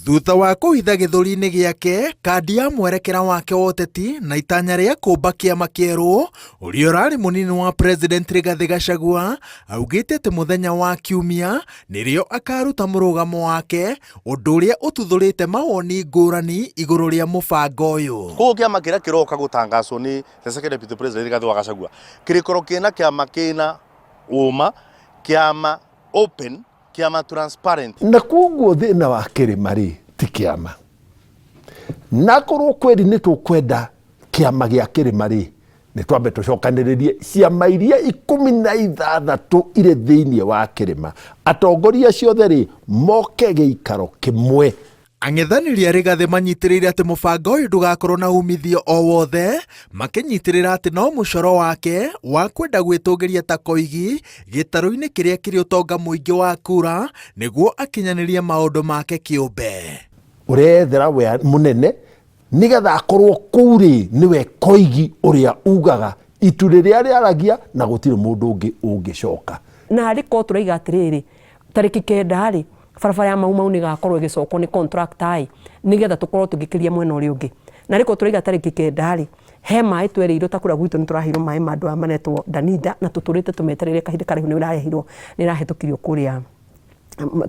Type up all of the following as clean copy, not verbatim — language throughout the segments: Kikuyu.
Thutha wa kũhitha gĩthũri-inĩ gĩake kandi ya mwerekera wake wa ũteti na itanya rĩa kũmba kĩama kĩerũ, ũrĩa ũrarĩ mũnini wa President Rigathĩ Gachagua augĩte atĩ mũthenya wa Kiumia nĩrĩo akaruta mũrũgamo wake, ũndũ ũrĩa ũtuthũrĩte mawoni ngũrani igũrũ rĩa mũbango ũyũ. Koguo kĩama kĩrĩa kĩroka gũtangacwo nĩ the second deputy president Rigathĩ wa Gachagua kĩrĩkorwo kĩna kĩama kĩna ũma, kĩama open, kĩama transparent. Na koguo thĩna wa kĩrĩma rĩ ti kĩama, na akorwo kweri nĩ tũkwenda kĩama gĩa kĩrĩma rĩ, nĩ twambe tũcokanĩrĩrie ciama iria 16 irĩ thĩinĩ wa kĩrĩma, atongoria ciothe rĩ moke gĩikaro kĩmwe. Ang'ethanĩri a Rigathĩ manyitĩrĩire atĩ mũbango ũyũ ndũgakorwo na umithio o wothe, makĩnyitĩrĩra atĩ no mũcoro wake wa kwenda gwĩtũgĩria ta Koigi gĩtarũ-inĩ kĩrĩa kĩrĩ ũtonga mũingĩ wa kura nĩguo akinyanĩrie maũndũ make kĩũmbe. Ũrethera we mũnene nĩgetha akorwo kũu rĩ nĩwe Koigi ũrĩa ugaga itu rĩrĩa rĩaragia na gũtirĩ mũndũ ũngĩ ũngĩcoka. Na arĩ korwo tũraiga atĩrĩrĩ, tarĩki 9 rĩ, barabara ya Mau Mau nĩ ĩgakorwo ĩgĩcokwo nĩ contractor ĩ, nĩgetha tũkorwo tũgĩkĩria mwena ũrĩa ũngĩ. Na arĩ korwo tũraiga tarĩki 9 rĩ, he maĩ twerĩirwo ta kũrĩa gwitũ nĩ tũraheirwo maĩ ma andũ aya maretwo Danida na tũtũrĩte tũmetereire kahinda karaihu nĩ ĩrarehirwo, nĩ ĩrahĩtũkirio kũrĩa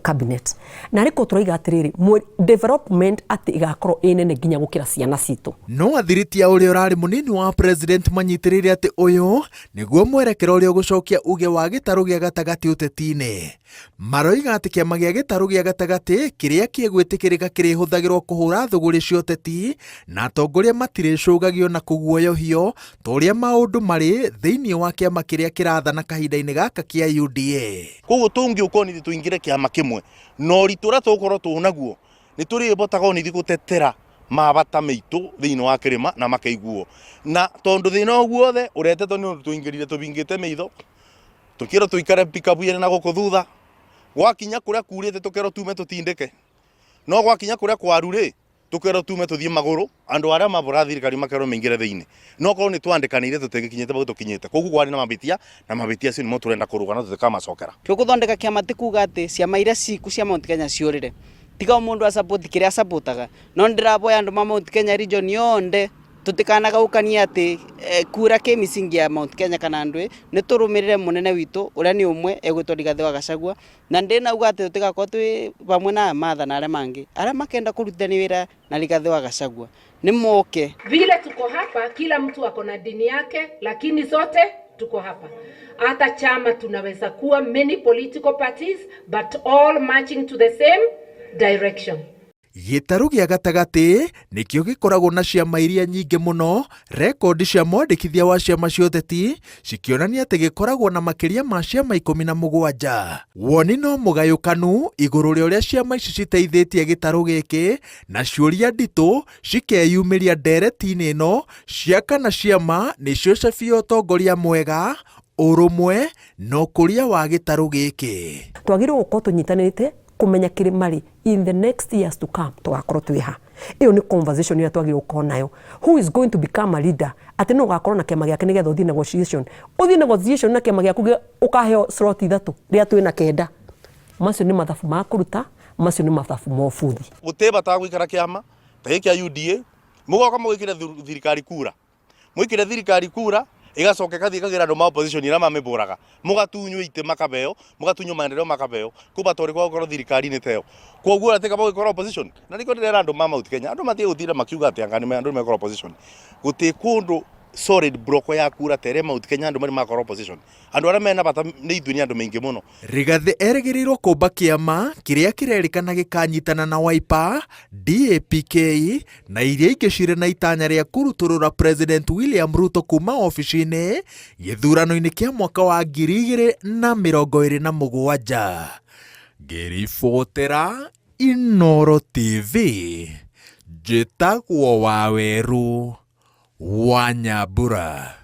cabinet. Na arĩ korwo tũraiga atĩrĩrĩ, development atĩ ĩgakorwo ĩ nene nginya gũkĩra ciana citũ. No athiriti a ũrĩa ũrarĩ mũnini wa president manyitĩrĩire atĩ ũyũ nĩguo mwerekera ũrĩa ũgũcokia uge wa gĩtarũ gĩa gatagatĩ ũteti-inĩ. Maroiga atĩ kĩama gĩa gĩtarũ gĩa gatagatĩ kĩrĩa kĩgwĩtĩkĩrĩka kĩrĩhũthagĩrwo kũhũra thũgũrĩ cia ũteti na atongoria matirĩcũgagio na kũguoyohio ta ũrĩa maũndũ marĩ thĩinĩ wa kĩama kĩrĩa kĩrathana kahinda-inĩ gaka kĩa UDA. Koguo tũngĩũka onithuĩ tũingĩre kĩama kĩmwe na ũritũ ũrĩa tũgũkorwo tũnaguo nĩ tũrĩbotaga onithuĩ gũtetera mabata maitũ thĩinĩ wa kĩrĩma na makaiguo, na tondũ thĩna ũyũ guothe ũretetwo nĩ ũndũ tũingĩrire tũbingĩte maitho, tũkĩrwo tũikare pikabu ĩrĩ na gũkũ thutha, gwakinya kũrĩa kurĩte tũkerwo tume tũtindĩke, no gwakinya kũrĩa kwaru rĩ, tũkerwo tume tũthiĩ magũrũ, andũ arĩa mabũraga thirikari makerwo maingĩre thĩinĩ, no korwo nĩ twandĩkanĩire tũtingĩkinyĩte bau tũkinyĩte, koguo kwarĩ na mabĩtia na mabĩtia acio nĩmo tũrenda kũrũga na tũtikamacokera. Tũgũthondeka kĩama ti kuga atĩ ciama iria ciku cia Mount Kenya ciũrĩre, tiga o mũndũ a support kĩrĩa a supportaga, no nĩndĩraboya andũ ma Mount Kenya region yonthe tũtikanagaũkanie atĩ kura kĩ misingi ya Mount Kenya kana ndũĩ, nĩ tũrũmĩrĩre mũnene witũ ũrĩa nĩ ũmwe egwĩtwo Rigathĩ wa Gachagua, na ndĩnauga atĩ tũtigakorwo twĩ vamwe na Martha na arĩa mangĩ, arĩa makenda kũrutithania wĩra na Rigathĩ wa Gachagua nĩ moke. Vile tuko hapa, kila mtu ako na dini yake, lakini zote tuko hapa. Hata chama tunaweza kuwa many political parties but all marching to the same direction. Gĩtarũ gĩa gatagatĩ nĩkĩo gĩkoragwo na ciama iria nyingĩ mũno, rekondi cia mwandĩkithia wa ciama cia ũteti cikĩonania atĩ gĩkoragwo na makĩria ma ciama 17. Woni no mũgayũkanu igũrũ rĩa ũrĩa ciama ici citeithĩtie gĩtarũ gĩkĩ na ciũria nditũ cikeyumĩria ndereti-inĩ ĩno cia kana ciama nĩcio cabi ya ũtongoria mwega, ũrũmwe na ũkũria wa gĩtarũ gĩkĩ. Twagĩrĩirwo gũkorwo tũnyitanĩrĩte kũmenya kĩrĩma rĩ, in the next years to come tũgakorwo twĩ ha. Ĩyo nĩ conversation ĩrĩa twagĩrĩirwo gũkorwo nayo. Who is going to become a leader? Atĩ nũ ũgakorwo na kĩama gĩake nĩgetha ũthiĩ negotiation. Ũthiĩ negotiation na kĩama gĩaku ũkaheo slot 3 rĩrĩa twĩna 9. Macio nĩ mathabu ma kũruta, macio nĩ mathabu ma ũbuthi. Gũtirĩ bata wa gũikara kĩama ta gĩkĩ kĩa UDA, mũgoka mũgĩkĩre thirikari kura, mwikire thirikari kura igacoka ikathie ikagira andu ma opposition ira mamiburaga, mugatunywo ite makabeo, mugatunywo maendeleo makabeo, kumba tori kwa gukorwo thirikari-inĩ ta ĩyo. Koguo ati kaba gũkorwo opposition, na nĩkĩo ndĩrera andũ ma Mount Kenya, andũ matige gũtinda makiuga atĩ anga nĩ andũ nĩmekorwo opposition. Gũtirĩ kũndũ solid block ya kura ta ĩrĩa Mount Kenya andũ marĩ makorwo opposition. Andũ arĩa mena bata nĩ ithuĩ nĩ andũ maingĩ mũno. Rigathĩ erĩgĩrĩirwo kũmba kĩama kĩrĩa kĩrerĩkana gĩkanyitana na Wiper, DAP-K na iria ingĩ cirĩ na itanya rĩa kũrutũrũra President William Ruto kuma obici-inĩ gĩthurano-inĩ kĩa mwaka wa 2027. Ngĩribotera Inooro TV, njĩtagwo Wawerũ wa Nyambura.